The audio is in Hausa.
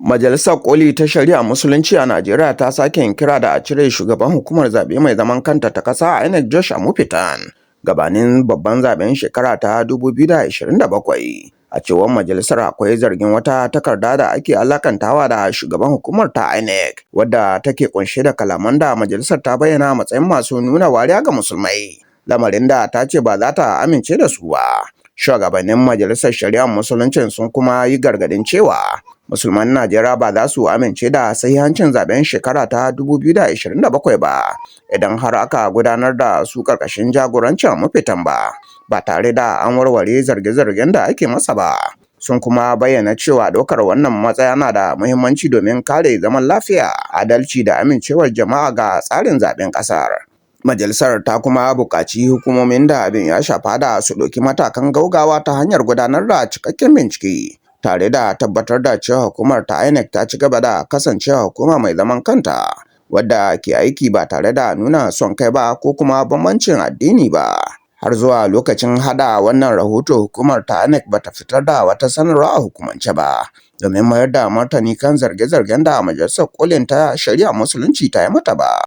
Majalisar Koli ta Shari'ar Musulunci a Najeriya ta sake yin kira da a cire shugaban hukumar zaɓe mai zaman kanta ta ƙasa INEC Josh Amupitan gabanin babban zaɓen shekara ta 2027. A cewar majalisar, akwai zargin wata takarda da ake alakantawa da shugaban hukumar ta INEC wadda take kunshe da kalaman da majalisar ta bayyana a matsayin masu nuna wariya ga musulmai, lamarin da ta ce ba za ta amince da su ba. Shugabannin Majalisar Shari'ar Musuluncin sun kuma yi gargaɗin cewa musulman Najeriya ba za su amince da sahihancin zaben shekara ta 2027 ba idan har aka gudanar da su ƙarƙashin jagorancin Amupitan ba tare da an warware zarge-zargen da ake masa ba. Sun kuma bayyana cewa ɗaukar wannan matsaya na da muhimmanci domin kare zaman lafiya, adalci da amincewar jama'a ga tsarin zaben ƙasar. Majalisar ta kuma buƙaci hukumomin da abin ya shafa da su ɗauki matakan gaugawa ta hanyar gudanar da cikakken bincike, tare da tabbatar da cewa hukumar ta INEC ta ci gaba da kasancewa hukuma mai zaman kanta, wadda ke aiki ba tare da nuna son kai ba ko kuma bambancin addini ba. Har zuwa lokacin haɗa wannan rahoto, hukumar ta INEC ba ta fitar da wata sanarwa a hukumance ba domin mayar da martani kan zarge-zargen da Majalisar Kolin ta Shari'ar Musulunci ta yi mata ba.